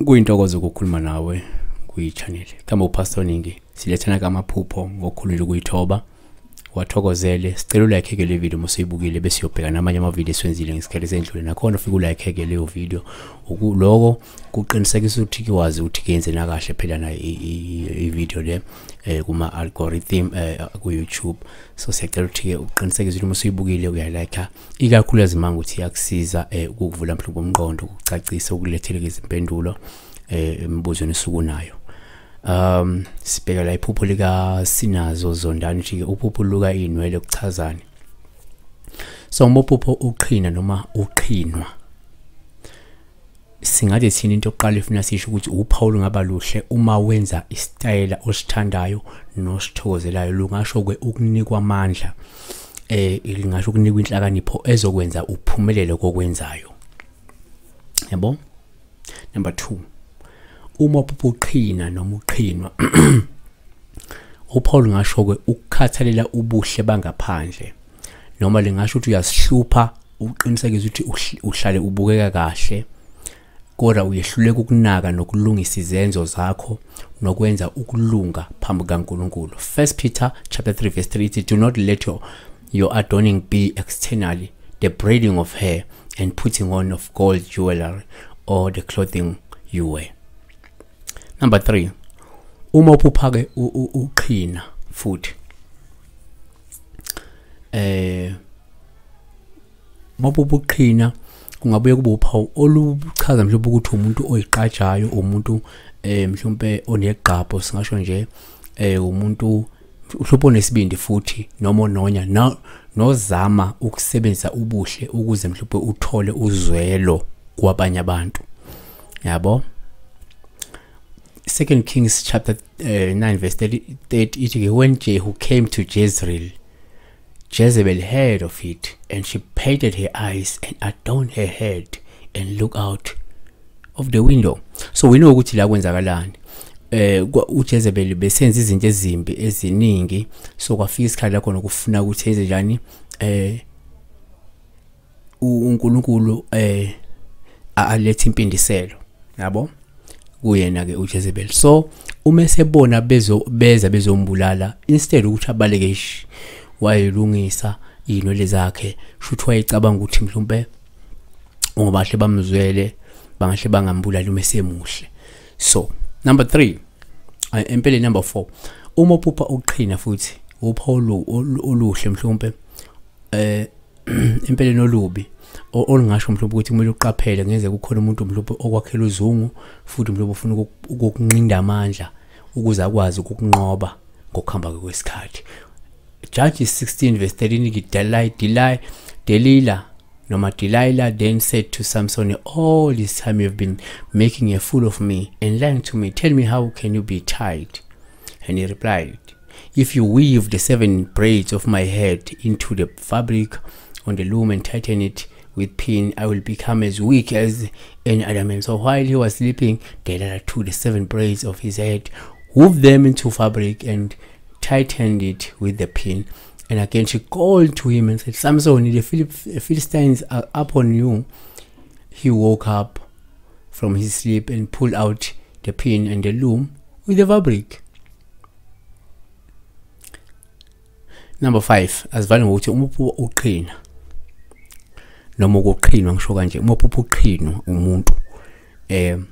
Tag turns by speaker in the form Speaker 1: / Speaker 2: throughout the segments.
Speaker 1: Kuyintokozo ukukhuluma nawe kwi-channel. Kama uPastor Ningi, silethana kamaphupho ngokukhulula ukuyithoba. Wathokozele, sicela ulike ke le video musuyibukile bese uyobheka namanye ama-video esiwenzile ngesikhathi esendlule. Nakhona ufike ulike ke leyo video. Lokho kuqinisekisa ukuthi kwazi ukuthi kuyenze na kahle phela na i-video le kuma algorithm ku YouTube. So siyacela ukuthi uqinisekise ukuthi musuyibukile uyalike, ikakhulukazi manje ukuthi iyakusiza ukuvula mhlawumbe umqondo, ukucacisa, ukulethela izimpendulo emibuzweni esukunayo. Sibheka la iphupho lika Sinazo Zondani nje, uphupho luka inwele kuchazani. So uma uphupho uqhina noma uqhinwa, singathi thina into yokuqala efuna sisho ukuthi uphawu lungaba luhle uma wenza isitayela osithandayo nosithokozelayo. Lungasho ke ukunikwa amandla, lingasho ukunikwa inhlakanipho ezokwenza uphumelele kokwenzayo, yabo. Number 2, uma uphupho uqhina noma uqhinwa, uphawu lungasho ke ukukhathalela ubuhle bangaphandle, noma lingasho ukuthi uyasihlupha uqinisekise ukuthi uhlale ubukeka kahle, kodwa uyehluleka ukunaka nokulungisa izenzo zakho nokwenza ukulunga phambi kaNkulunkulu. 1 Peter chapter 3 verse 3, do not let your adorning be externally, the braiding of hair and putting on of gold jewelry or the clothing you wear. Number 3, uma uphupha ke uqhina futhi, uma uphupha uqhina kungabuye kube uphawu oluchaza mhlawumbe ukuthi umuntu oyiqajayo, umuntu mhlawumbe onegqapho, singasho nje umuntu mhlawumbe onesibindi futhi noma ononya nozama ukusebenzisa ubuhle ukuze mhlawumbe uthole uzwelo kwabanye abantu, yabo. 2 Kings chapter 9 verse 30, when Jehu came to Jezreel, Jezebel heard of it, and she painted her eyes and adorned her head and looked out of the window. So we know ukuthi la kwenzakalani. uJezebel besenza izinto ezimbi eziningi, so kwafika isikhathi la khona kufuna ukuthi enze njani, uNkulunkulu alethe impindiselo, yabo, kuyena ke uJezebel. So uma sebona beza bezombulala, instead ukuthi abaleke wayelungisa inwele zakhe, shuthi wayecabanga ukuthi mhlawumbe ungabahle bamzwele, bangahle bangambulali uma semuhle. So number 3, empeleni number 4, uma uphupha uqhina futhi uphawu oluhle mhlawumbe empeleni olubi olungasho mhlawumbe ukuthi kumele uqaphele, ngeze kukhona umuntu mhlawumbe okwakhela uzungu futhi mhlawumbe ufuna ukukunqinda amandla ukuze akwazi ukukunqoba ngokuhamba kwesikhathi. Judges 16 verse 13, Delilah noma Delilah then said to Samson, all this time you've been making a fool of me and lying to me. Tell me, how can you be tied? And he replied, if you weave the 7 braids of my head into the fabric on the loom and tighten it with pin, I will become as weak as any other man. So while he was sleeping, Delilah took the 7 braids of his head, wove them into fabric, and tightened it with the pin. And again she called to him and said, Samson, the Philistines are upon you. He woke up from his sleep and pulled out the pin and the loom with the fabric. Number 5, asivale ngokuthi uma uphupha uqhina noma ukuqhinwa, ngisho kanje, uma uphupha uqhinwa umuntu,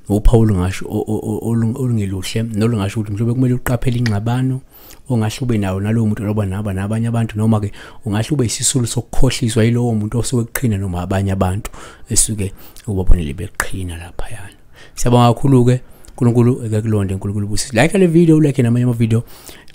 Speaker 1: uphawu lungasho olungeluhle nolungasho ukuthi mhlawumbe kumele uqaphele ingxabano ongahle ube nayo nalowo muntu loba naba nabanye abantu, noma ke ungahle ube isisulu sokukhohliswa yilowo muntu osuke eqhina noma abanye abantu esuke ubabonele beqhina lapha yana. Siyabonga kakhulu ke, uNkulunkulu eke kulonde, uNkulunkulu ubusise. Like le video, like namanye ama video,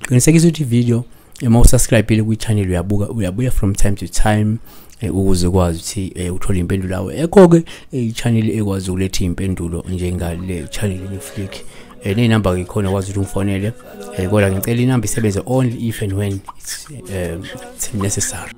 Speaker 1: qinisekisa ukuthi video uma usubscribe kwi channel uyabuka, uyabuya from time to time ukuze ukwazi ukuthi uthole impendulo yawo. Ekho ke i-channel ekwazi ukuletha impendulo njengale channel yeFlick. Nenamba ke khona kwazi ukuthi ungifonele, kodwa ngicela inamba isebenze only if and when it's necessary.